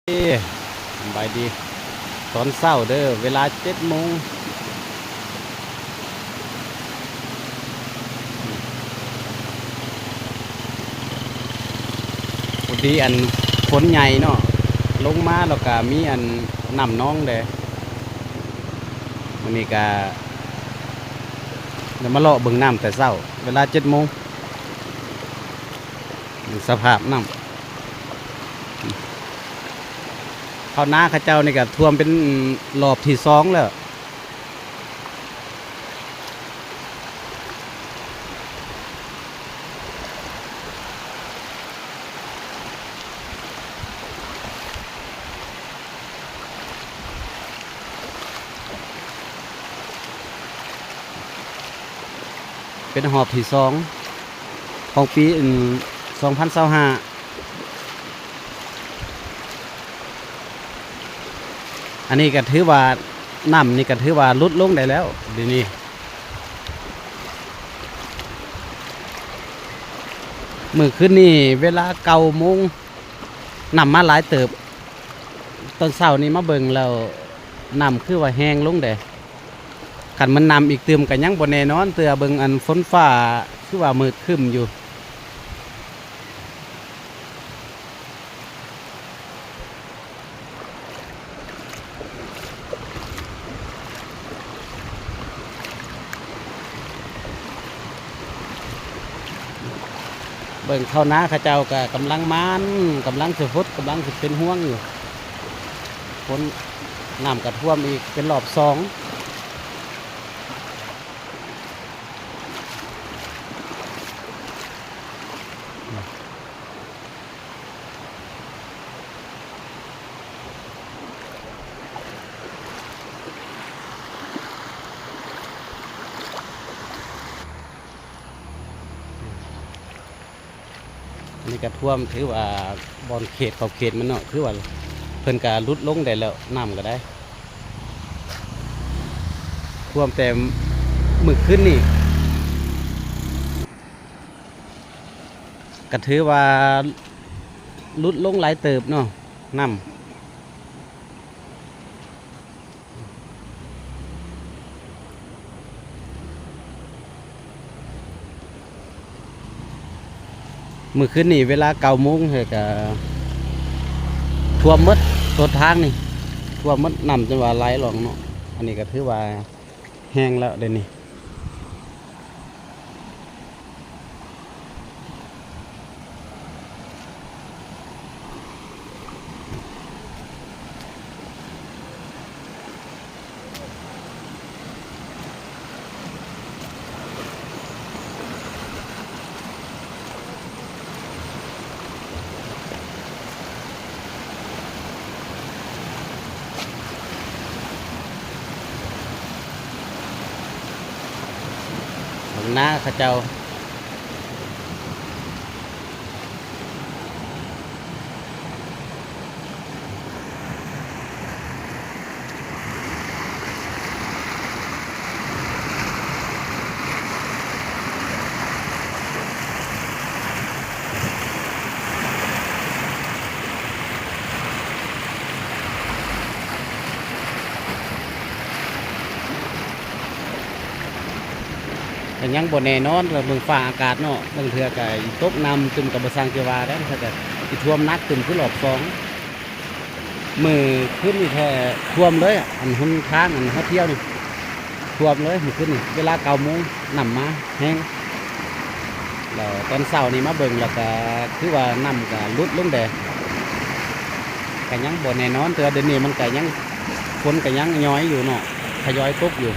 ເອີ ສະບາຍດີ ຕອນເຊົ້າເດີ ເວລາເຈັດໂມງ ພໍດີອັນຝົນໃຫຍ່ເນາະ ລົງມາແລ້ວກະມີອັນນ້ຳນອງເດ້. ມື້ນີ້ກະໄດ້ມາເລາະເບິ່ງນ້ຳແຕ່ເຊົ້າ ເວລາເຈັດໂມງ. ສະພາບນ້ຳ ເຂົ້ານາເຂົາເຈົ້ານີ້ກະຖ້ວມເປັນ ອືມ ລອບທີສອງແລ້ວ. ເປັນຮອບທີສອງຂອງປີ ອືມ ສອງພັນຊາວຫ້າ. ອັນນີ້ກະຖືວ່າ ນ້ຳນີ້ກະຖືວ່າຫຼຸດລົງໄດ້ແລ້ວດຽວນີ້. ມື້ຄືນນີ້ເວລາເກົ້າໂມງ ນ້ຳມາຫຼາຍເຕີບ. ຕອນເຊົ້ານີ້ມາເບິ່ງແລ້ວ ນ້ຳຄືວ່າແຫ້ງລົງເດ້. ຄັນມັນນ້ຳອີກຕື່ມກະຍັງບໍ່ແນ່ນອນເທື່ອ ເບິ່ງອັນຝົນຟ້າຄືວ່າມືດຄຶ້ມຢູ່. ເບິ່ງເຂົ້ານາເຂົາເຈົ້າກະກຳລັງໝານ ກຳລັງຊິຫົດ ກຳລັງຊິເປັນຫ່ວງຢູ່. ຝົນ ນ້ຳກະຖ້ວມອີກເປັນລອບສອງ. ອັນນີ້ກະຖ້ວມ ຖືວ່າບ່ອນເຂດຂອບເຂດມັນເນາະ ຄືວ່າເພິ່ນກະຫຼຸດລົງໄດ້ແລ້ວ ນ້ຳກະໄດ້ ຖ້ວມແຕ່ມື້ຄືນນີ້ ກະຖືວ່າຫຼຸດລົງຫຼາຍເຕີບເນາະ ນ້ຳ. ມື້ຄືນນີ້ເວລາເກົ້າໂມງ ເຮີກະຖ້ວມໝົດ ຕົວທາງນີ້ຖ້ວມໝົດ ນ້ຳຈົນວ່າໄຫຼຫຼອງເນາະ. ອັນນີ້ກະຖືວ່າແຫ້ງແລ້ວດຽວນີ້. ເບິ່ງນາເຂົາເຈົ້າ. ກະຍັງບໍ່ແນ່ນອນ ເບິ່ງຟ້າອາກາດເນາະ ບາງເທື່ອກະຕົກນ້ຳຕຶ້ມກະບໍ່ຊ່າງຊິວ່າໄດ້ ເທື່ອກະຊິຖ້ວມໜັກຕຶ້ມຄືລອບສອງ. ມື້ຄືນນີ້ແທ້ຖ້ວມເລີຍ ອັນຫົນທາງອັນເຮົາທ່ຽວນີ້ຖ້ວມເລີຍມື້ຄືນນີ້ ເວລາເກົ້າໂມງ ນ້ຳມາແຮງ ແລ້ວຕອນເຊົ້ານີ້ມາເບິ່ງແລ້ວກະຄືວ່ານ້ຳກະຫຼຸດລົງແດ່ ກະຍັງບໍ່ແນ່ນອນເທື່ອ ດຽວນີ້ມັນກະຍັງ ຝົນກະຍັງຍ້ອຍຢູ່ເນາະ ທະຍອຍຕົກຢູ່.